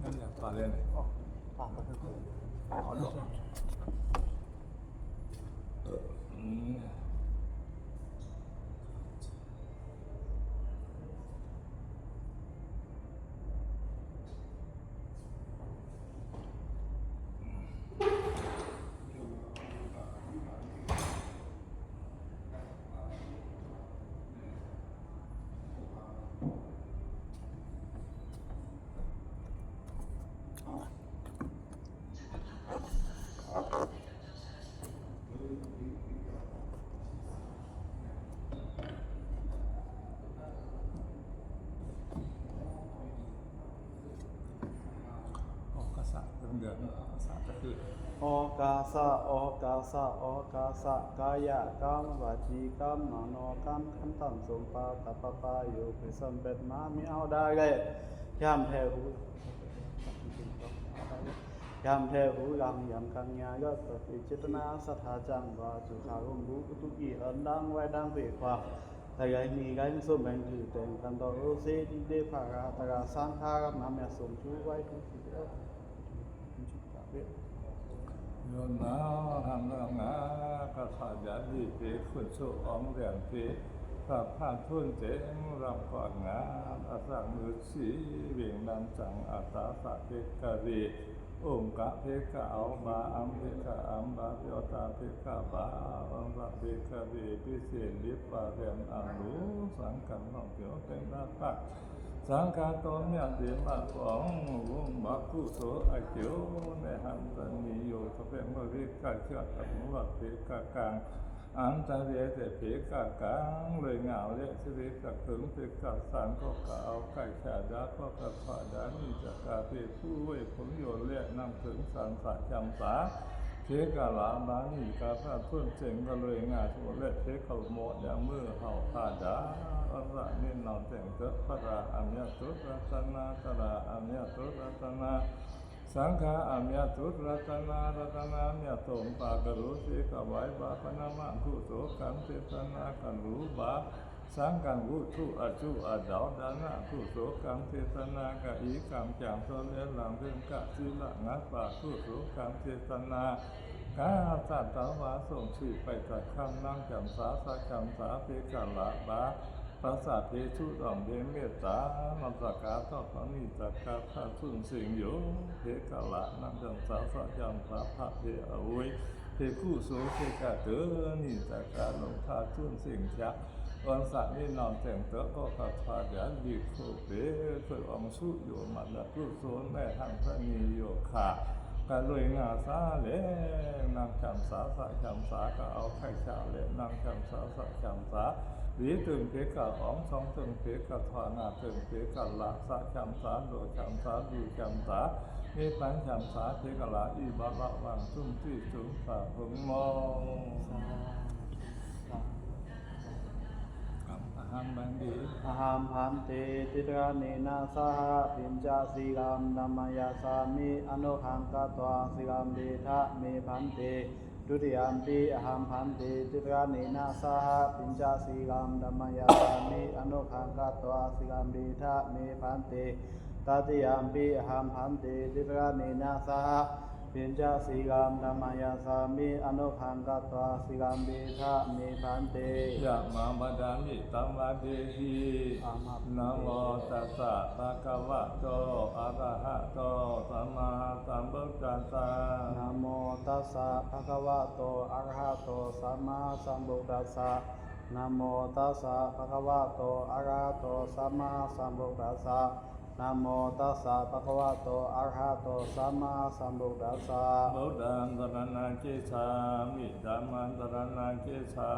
ນັ້ນແຫຼະ ປາເລີຍນີ້ ປາກໍຄື ເອົາລົງ ເອີ ອືມ. ອອກາສະ ເປັນເດືອນ ອອກາສະກໍຄື ອອກາສະ ອອກາສະ ອອກາສະ ກາຍະກຳ ວະຈີກຳ ມະໂນກຳ ຄັນຕັງ ສົມປາຕະປະປາໂຍ ເພສັມເປັດມາ ມີເອົາດາແລ ຍາມແທ້ຫູ ຍາມແທ້ຫູຫຼັງ ຍາມກັງຍາ ຍອດສະຕິ ເຈດຕະນາ ສັດທາຈັງ ວາຈຸຄາລົມ ບຸກຸຕຸກີ ອັນດັງໄວ້ດັ່ງເພຄວາ ຕະໄລມີໄລສົມແບງຖືແຕ່ງກັນຕໍ່ໂອເສ ດິເດພາລາຕະລາ ສັງຄາລັດນາ ແມ່ສົມຊູໄວ້ທຸກສິເດ ໂຍນາຫັງນາງາ ກະຖາຍາດີເປ ຂຸນໂຊອອງແດງເປ ພະພາດທຸນເຕັງ ລຳກອນງາ ອະສັງມືຊີ ເວງນັນຈັງ ອາຕາສະເພກະເລ ອົງກະເພກະເອົາບາ ອັມເພກະອັມບາ ໂຍຕາເພກະບາ ວັງສະເພກະເລ ພິເສລິປາແດນ ອະນຸສັງກັນ ຂອງເກວເປັນລາປັກ ສັງຄາໂຕ ຍະເດມະ ຂອງວົງບາກຸໂສອາເກວ ເມຫັນຕະນິໂຍ ສະເພ ມະເວກະເຊ ອະນຸວະເພກະກັງ ອັນຕະເວເຕເພກະກັງ ເລີຍງາວເລະ ສະເວກະເພິງເພກະສັງ ກໍກະເອົາໄກ່ຂາດາ ກໍກະຂວາດາ ນິຈະກາເພພູເວຜົງໂຍເລະ ນຳເພິງສັນສະຈຳສາ ເພກະລາບາ ນິຈະກາພາດທຸນເສັງ ກະເລີຍງາໂຊເລະ ເພກະໂມຍາມືເຫົາພາດາ ອະລະນິນນອນແຕງເຕີ ພະລາອາມຍາຕຸດລັດຕະນາ ຕະລາອາມຍາຕຸດລັດຕະນາ ສັງຄາອາມຍາຕຸດລັດຕະນາ ລັດຕະນາອາມຍາຕົມປາກະໂລ ເສກະໄວບາ ປະນາມະກຸໂສກັງ ເສຕະນາກະໂລບາ ສັງກັງວຸຖຸອະຈຸອະດາວດານະ ກຸໂສກັງ ເສຕະນາກະອີກັງ ຈັງໂຊເລລັງເພງກະສີລະງະປາ ກຸໂສກັງ ເສຕະນາກະສັດຕະວາ ສົ່ງສີໄປຕະຄຳ ນາງຈຳສາ ສະຈຳສາ ເພກະລາບາ ປັດສະເພສຸດອງເພເມດຕາ ມັດສະກາທອດພະນິຈະກາພະສຸນສິງໂຍ ເພກະລານາງຈຳສາ ສະຈຳສາ ພະເພອະໂອຍ ເພກຸໂສ ເພກະເຕີ ນິຈະກາລົງພະສຸນສິງຈາ ວັນສະນິນອນແຕງເຕີ ກໍຄາຖາຍາລີໂຄເປ ເພິ່ນອອງສຸໂຍມະນະກຸໂສ ແມ່ຫັນທະນີໂຍຄາ ກະໂລຍງາສາແລງ ນາງຈຳສາ ສະຈຳສາ ກະເອົາໄຂ່ສາແລງ ນາງຈຳສາ ສະຈຳສາ ດີຕຶງເພກະອອງ ສອງຕຶງເພກະທອງ ຫ້າຕຶງເພກະລາ ສະຈຳສາ ໂລຈຳສາ ດູຈຳສາ ເມປັນຈຳສາ ເພກະລາ ອີບາລະວັງ ສຸນຕິສຸນສາ ເພິງມອງ ສາທຸ ອະຫັງ ພັນເຕ ອະຫັງ ພັນເຕ ຕິດຕະຣານີນາ ສະຫະ ປັນຈະສີລັງ ທຳມະຍາສາມິ ອະນຸຮັງຄະວາ ສີລັງ ເດທະເມ ພັນເຕ ທຸຕິຍຳປິ ອະຫັງ ພັນເຕ ຕິດຕະຣານີນາ ສະຫະ ປັນຈະສີລັງ ທຳມະຍາສາມິ ອະນຸຮັງຄະວາ ສີລັງ ເດທະເມ ພັນເຕ ຕະຕິຍຳປິ ອະຫັງ ພັນເຕ ຕິດຕະຣານີນາ ສະຫະ ປັນຈະສີລັງ ທຳມະຍາສາມິ ອະນຸຮັງຄະວາ ສີລັງ ເດທະເມ ພັນເຕ ຍະມາ ວະດາມິ ຕຳວະເດຫິ ອະມາ ນະໂມຕັດສະ ພະຄະວະໂຕ ອະລະຫະໂຕ ສຳມາສຳພຸດທັດສະ ນະໂມຕັດສະ ພະຄະວະໂຕ ອະລະຫະໂຕ ສຳມາສຳພຸດທັດສະ ນະໂມຕັດສະ ພະຄະວະໂຕ ອະລະຫະໂຕ ສຳມາສຳພຸດທັດສະ ນະໂມຕັດສະ ພະຄະວະໂຕ ອະລະຫະໂຕ ສຳມາສຳພຸດທັດສະ ບຸດທັງ ສະລະນະເກສາມິ ທຳມັງ ສະລະນະເກສາ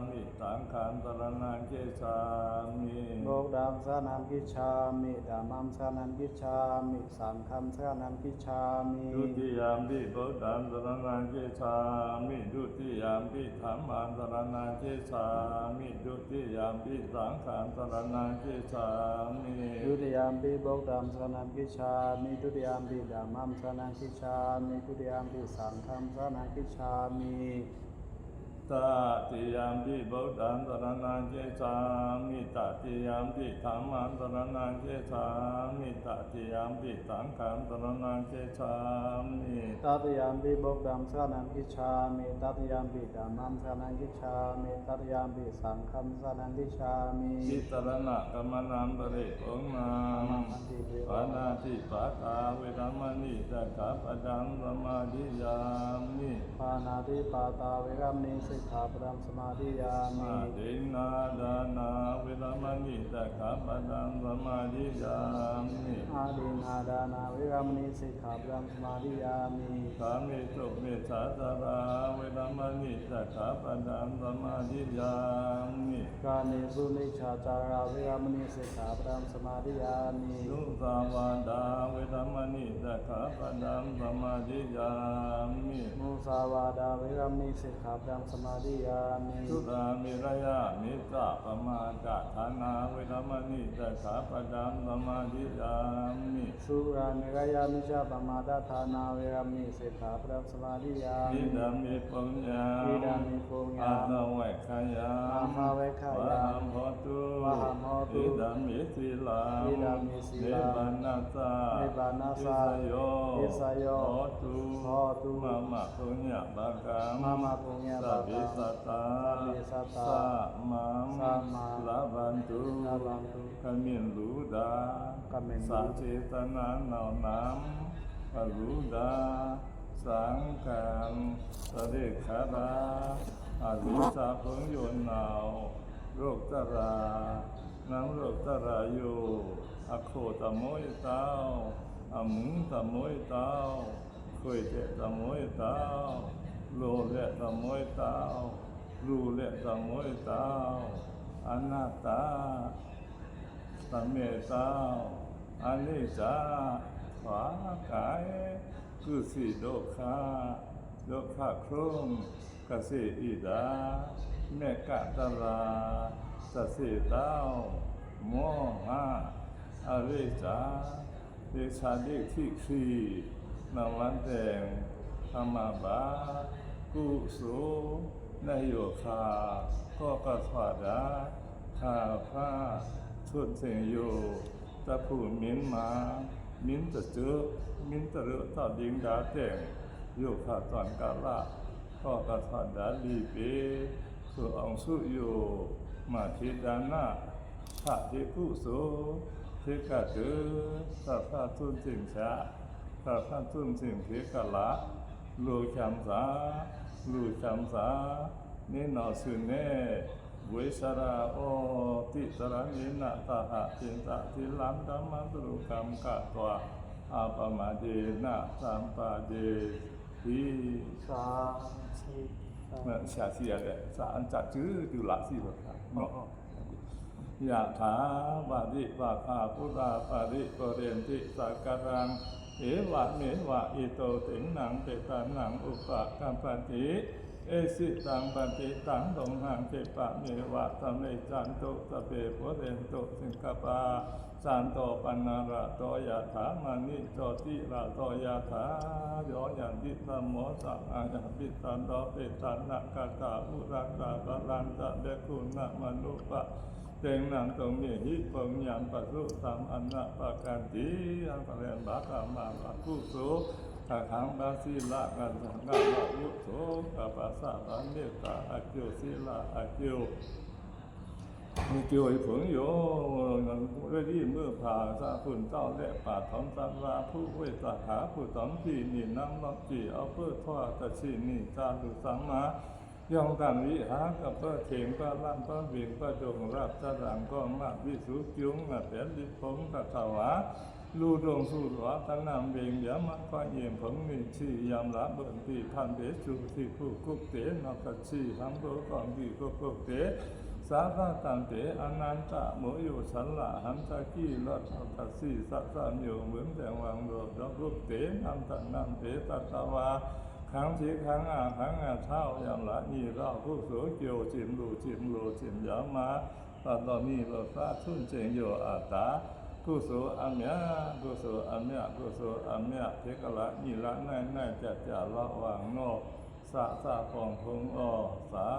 ມິ ສັງຄ सरणां गच्छामि। बुद्धं सरणं गच्छामि। धम्मं सरणं गच्छामि। सङ्घं सरणं गच्छामि। Dutiyampi buddhaṃ saraṇaṃ gacchāmi. Dutiyampi dhammaṃ saraṇaṃ gacchāmi. Dutiyampi saṅghaṃ saraṇaṃ gacchāmi. Dutiyampi buddhaṃ saraṇaṃ gacchāmi. Dutiyampi dhammaṃ saraṇaṃ gacchāmi. Dutiyampi saṅghaṃ saraṇaṃ gacchāmi. Tatiyampi buddhaṃ saraṇaṃ gacchāmi. Tatiyampi dhammaṃ saraṇaṃ gacchāmi. Tatiyampi saṅghaṃ saraṇaṃ gacchāmi. Tatiyampi buddhaṃ saraṇaṃ gacchāmi. Tatiyampi dhammaṃ saraṇaṃ gacchāmi. Tatiyampi saṅghaṃ saraṇaṃ gacchāmi. Tisaraṇagamanaṃ paripuṇṇaṃ. Āma bhante. Pāṇātipātā veramaṇī sikkhāpadaṃ samādiyāmi. Pāṇātipātā veramaṇī sikkhāpadaṃ samādiyāmi. Adinnādānā veramaṇī sikkhāpadaṃ samādiyāmi. Adinnādānā veramaṇī sikkhāpadaṃ samādiyāmi. Kāmesu micchācārā veramaṇī sikkhāpadaṃ samādiyāmi. Kāmesu micchācārā veramaṇī sikkhāpadaṃ samādiyāmi. Musāvādā veramaṇī sikkhāpadaṃ samādiyāmi. Musāvādā veramaṇī sikkhāpadaṃ samādiyāmi. Surāmerayamajjapamādaṭṭhānā veramaṇī sikkhāpadaṃ samādiyāmi. Surāmerayamajjapamādaṭṭhānā veramaṇī sikkhāpadaṃ samādiyāmi. Idampi puññaṃ. Idampi puññaṃ. Āsavakkhayā. Āsavakkhayā. Vāhaṃ hotu. Vāhaṃ hotu. Idampi sīlaṃ. Idampi sīlaṃ. Nibbānassa. Nibbānassa. Nisayo. Nisayo. Hotu. Hotu. Mama puññabhāgaṃ. Mama puññabhāgaṃ. Sabbe sattā. Sabbe sattā. Samaṃ. Samaṃ. Labhantu. Labhantu. ກະເໝັນລູດາ ກະເໝັນລູດາ ສະເຈຕະນາເນົານ້ຳ ກະລຸດາ ສັງຄັນ ສະເລຂະລາ ອະລິສາເພິງໂຍນເນົາ ໂລກຕະລາ ນຳໂລກຕະລາໂຍ ອະໂຄຕະໂມຍຕາວ ອະມຸງຕະໂມຍຕາວ ໂຄຍແຕະຕະໂມຍຕາວ ໂລແລະຕະໂມຍຕາວ ລູແລະຕະໂມຍຕາວ ອະນັດຕາ ຕະເມຕາວ ອະນິດຈາ ຂວາກາຍ ກຸສິໂດຄາ ໂດຄາໂຄຣງ ກະເສອີດາ ແມກະຕະລາ ຕະເສຕາວ ມໍງາ ອະເລຈາ ເດຊາເດກທິຄີ ນະວັນແດງ ອາມາບາ ກຸໂສ ນະໂຍຄາ ກໍກະຖວາດາ ທາພາ ຊົນເຊງໂຍ ຕະພູມິນມາ ມິນຕະເຈີ ມິນຕະເລີ ຕາດິງດາແຕງ ໂຍຄາຕອນກາລະ ກໍກະຖວາດາລີເປ ສຸອອງສຸໂຍ ມາທິດານະ ພະເທກຸໂສ ເທກະເຕີ ສາພາຕຸນເສັງຊະ ສາພາຕຸນເສັງເທກະລະ ໂລຈຳສາ ລູຈຳສາ ເນນອສືເນ ເວສະລາໂອ ຕິສະລະເນນະ ສະຫະ ເປັນສະທິລັງ ທຳມັງສະລຸກັງ ກະຕວາ ອາປະມາເດນະ ສຳປາເດ ທີ່ ສາທິ ສາທິ ສາທິ ສາທິ ສາທິ ຍະຖາ ວາລິວາຫາ ປຸລາ ປະຣິປູເຣນຕິ ສາກະລັງ ເອວະເມວະ ອິໂຕ ທິນນັງ ເປຕານັງ ອຸປະກັບປະຕິ ອິຊິຕັງ ປັດຕິຕັງ ຕຸມຫັງ ຂິບປະເມວະ ສະມິດຈັນຕຸ ສັບເພ ປູເຣນຕຸ ສັງກະປາ ຈັນໂຕ ປະນະລະໂຕ ຍະຖາ ມະນີ ໂຊຕິລະໂສ ຍະຖາ ໂສ ຍະຕິ ສາໂມ ສະອາຍະ ພິດສາໂລ ເປຕານັງ ຄະຕາ ອຸລະກາ ພະລັນຕະ ເບກຂຸນະ ມະນຸປະ ເຕັງ ນັງ ຕຸ ເມຫິ ປຸນຍັງ ປະສຸ ສາມະນະ ປະການຕິ ອັງຄະເລນ ບາກະມາ ບາກຸໂສ ກະຂັງ ບາສີລະ ກະສັງກະ ບາວຸໂສ ກະປັດສະ ບາເມດຕາ ອາກິວ ສີລະ ອາກິວ ມີເກີຍເຜິງໂຍ ເວລີມືພາສາຄຸນເຈົ້າ ແລະ ປາດຖອມສັດລາ ຜູ້ເວສາຂາ ຜູ້ຕອມທີ່ນີ້ນຳນອກຈີ ເອົາເປີດທອດຕະຊີນີ ຈາລຸສັງມາ ຍອງຕັງວິຫາກະເປີເຖງ ປະລຳປະວິງ ປະດົງລາບ ຈະດັງກອງມາກ ວິສຸກິວງ ມາແປນລິພົງ ກະຖະຫວາ ລູດົງສູດວາຕະນຳເວງ ຢາມະຄວາເຢງເຜິງມີຊີ ຍາມລະເບິ່ງຕີ ພັນເດຊູ ທີ່ຜູ້ກຸກເຕ ນອກກະຊີ ຮັງໂດກອງດີ ກຸກກຸກເຕ ສາວະຕັນເຕ ອະນັນຕະໂມໂຍ ສັນລະຫັນທະກີ ລັດຖະຕະສີ ສະສະໂຍ ເວີງແດງວັງໂລ ດອກລຸກເຕ ນຳຕະນັງເຕ ຕັດຕະວາ ຄັງສີຄັງອາຄັງອາທ້າວ ຍາມລະນີລາວ ກຸໂສ ໂກ ຈິມລູ ຈິມໂລ ຈິມຍາມາ ປັດຕະນີ ໂລຊາ ຊຸນເຈັງໂຍ ອາຕາ ກຸໂສ ອາມຍາ ກຸໂສ ອາມຍາ ກຸໂສ ອາມຍາ ເພກະລະ ນີລະ ໄນ ໄນ ຈະ ຈາ ລະວັງ ໂນ ສະ ສະ ປອງ ໂພງ ອໍ ສາ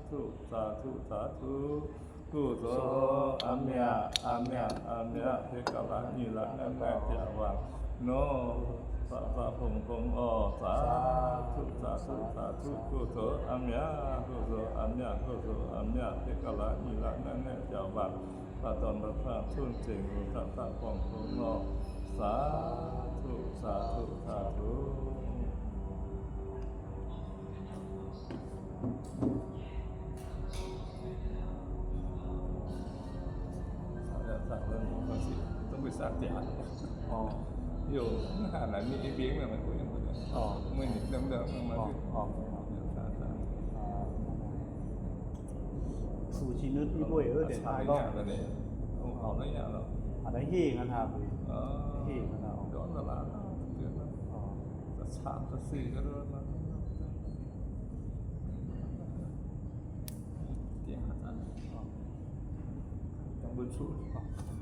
ທຸ ສາທຸ ສາທຸ ກຸໂສ ອາມຍາ ອາມຍາ ອາມຍາ ເພກະລະ ນີລະ ໄນ ໄນ ຈະ ວັງ ໂນ ສະ ສະ ໂພງ ໂພງ ອໍ ສາທຸ ສາທຸ ສາທຸ ກຸໂສ ອາມຍາ ກຸໂສ ອາມຍາ ກຸໂສ ອາມຍາ ເພກະລະ ນີລະ ໄນ ໄນ ຈະ ວັງ ປະຕອນ ປະພາ ຊຸນເຈັງ ສະ ສະ ປອງ ໂພງ ອໍ ສາທຸ ສາທຸ ສາທຸ. ສັກເລີຍ ຕ້ອງໄປສັກຢາ. ອໍ ໂຍ ຫານະ ມີອີເບງນະ ມັນບໍ່ຍັງບໍ່ໄດ້. ອໍ ມື້ນີ້ເລີ່ມ ເລີ່ມ ເລີ່ມມາ. ອໍ ອໍ ສູຊິນຶດອີໂບຍ ເອີ ແຕ່ ອາ ສາຍ ຕາຍ ຍາກແລ້ວເດ້. ເອົາ ເອົາໄດ້ຍາກແລ້ວ ອັນໃດເຮງອັນຫາ ເອີ ເຮງອັນຫາ ດອນລະລາ ເດືອນລະ ອໍ ສາມ ສີ່ ກໍເດີນມາ ຕຽງ ອໍ ຕ້ອງເບິ່ງສູດ.